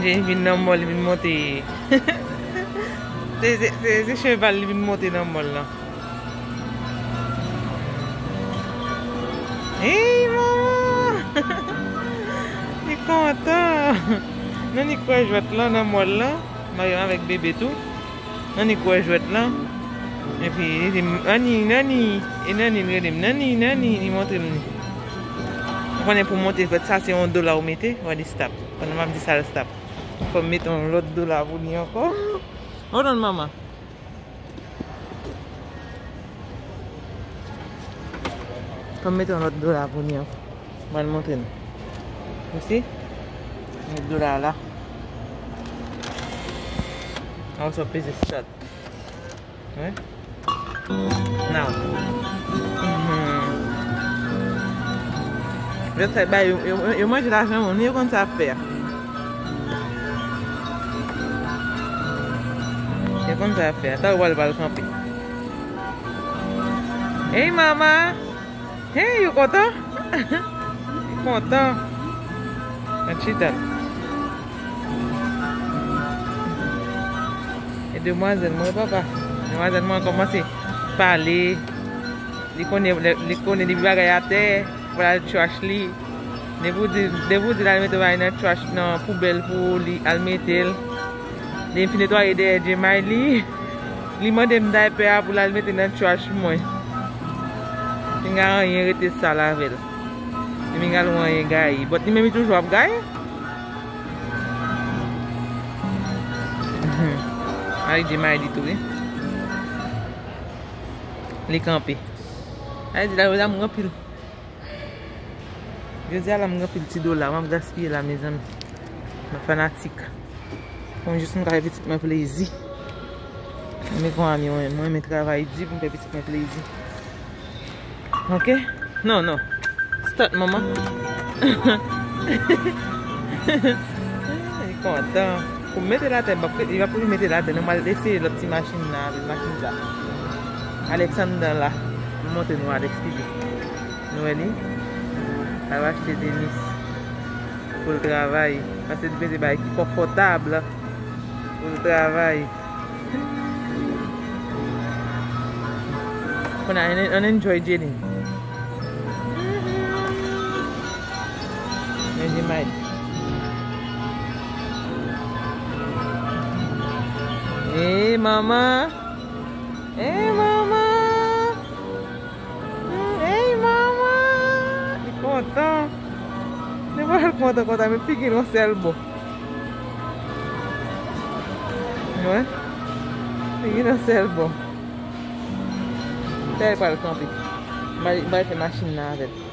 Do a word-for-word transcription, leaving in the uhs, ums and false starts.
Li vin nan mòl, li vin monte. Se, se, se, se cheval li vin monte nan mòl lan. Hey, manman! Li kontan! Nan li kwè jwèt lan nan mòl lan. Maryann avèk bebe tou. Nan li kwè jwèt lan. Epi li di m, "Nani, Nani." E Nani, li rele m, "Nani, Nani." Li montre m li. Ou konnen pou monte, fèt sa se yon dola ou mete, w a di stop. Pandan m ap di sa l stop. Fò m mete yon lòt dola pou li ankò. Hold on, manman. Fò m mete yon lòt dola pou li ankò. Mwen montre nou. Ou si? Lòt dola la. An sa peze start. Wi. Now. Mhm. Yo fè bay, yo, yo, yo manje lajan moun, yo konn sa ap fè. Yo konn sa ap fè. Ata w al kanpe. Hey, mama! Hey, you kontan? Kontan. Mwen chita. E demwazèl mwen, papa. Demwazèl mwen kòmanse pale. Li konnen, li konnen depi bagay atè, pou l al trash li. Depi w di, depi w di l al mete bagay nan trash, nan poubèl pou li al mete l. Lè m fin netwaye dèyè Jemay li, li mande m daypè a pou l al mete nan trash mwen. Pinga anyen rete sal avè l. Li pinga l wè anyen gaye. But li menm li toujou ap gaye. Mhm. Ay, Jemay li tou, wi. Li kanpe. Ay, di la, yo la m anpil. Jodi a la m gen anpil ti dola, m ap gaspiye la, mezanmi. Mwen fanatik. Mwen jis m ka fè pitit mwen plezi. Mwen konn ami mwen, mwen renmen travay di pou m fè pitit mwen plezi. Ok? Non, non. Start, manman. Li kontan. Pou m mete l atè, m ap, li p ap mete l atè, non, m al eseye lòt ti machin nan avè l, machin sa. Alexander la. M montre nou Alex pitit. Nou wè li? L ap achte tenis pou l travay. Paske li bezwen bagay ki konfòtab pou l travay. Kounye a, ann, ann enjoy Jaden. Men Jemay. Hey, manman! Hey, manman! Hmm, hey, manman! Li kontan. Li pa kontan, kontan, men figi l yon sèl bò. Wi. Figi l yon sèl bò. Tè l pral kanpe. M bay, m bay fè machin nan avè l.